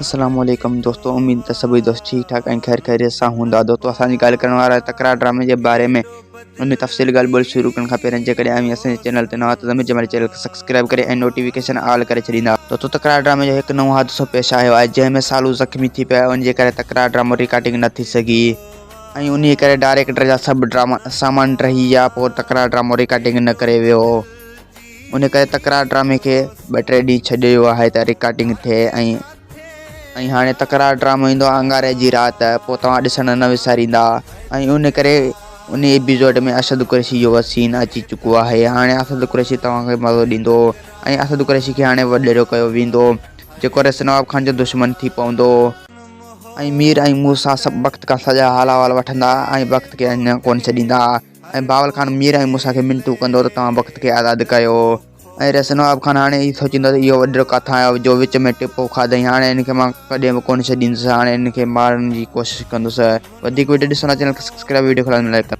السلام عليڪم دوستو اميد ته سڀئي دوست ٺيڪ ٺاڪ ۽ خير خيريت سان هوندا دوستو اسان جي ڳالهه ڪرڻ وارا تڪرار ڊرامي جي باري ۾ ان تفصيل ڳالهه ٻولهه شروع ڪرڻ کان پهرين جيڪڏهن اوهين اسان جي چينل تي نوان آهيو ته ضمير جمالي چينل کي سبسڪرائب ڪري ۽ نوٽيفڪيشن آل ڪري ڇڏيندا. دوستو تڪرار ڊرامي جو هڪ نئون حادثو پيش آيو آهي جنهن ۾ سالو زخمي ٿي پيو آهي ان جي ڪري تڪرار ڊرامو رڪارڊنگ نه ٿي سگهي ۽ انهي ڪري ڊائريڪٽر جا سڀ ڊراما سامان ڊهي ويا پوء تڪرار ڊرامو رڪارڊنگ نه ڪري ويو. ان ڪري تڪرار ڊرامي کي ٻه ٽي ڏينهن ڇڏي ويو آهي ته رڪارڊنگ ٿئي ۽ ۽ هاڻي تڪرار ڊرامو ايندو آهي اڱاري جي رات پوء توهان ڏسڻ نه وساريندا ۽ ان ڪري ان ايپيسوڊ ۾ اسد قريشي جو سين اچي چڪو آهي هاڻي اسد قريشي توهان کي مزو ڏيندو ۽ اسد قريشي کي هاڻي وڏيرو ڪيو ويندو جيڪو رئيس نواب خان جو دشمن ٿي پوندو ۽ مير ۽ موسيٰ سڀ بخت کان سڄا حال احوال وٺندا ۽ بخت کي اڃا ڪونه ڇڏيندا. ۽ بهاول خان مير ۽ موسيٰ کي منتون ڪندو ته توهان بخت کي آزاد ڪيو ۽ رئيس نواب خان هاڻي اهو سوچيندو ته اهو وڏيرو ڪاٿان آيو جو وچ ۾ ٽپو کاڌائين هاڻي هن کي مان ڪڏهن به ڪونه ڇڏيندس هاڻي هن کي مارڻ جي ڪوشش ڪندس وڌيڪ وڊيو ڏسڻ لاء چينل کي سبسڪرائب وڊيو کي لازمي لائيڪ ڪندا.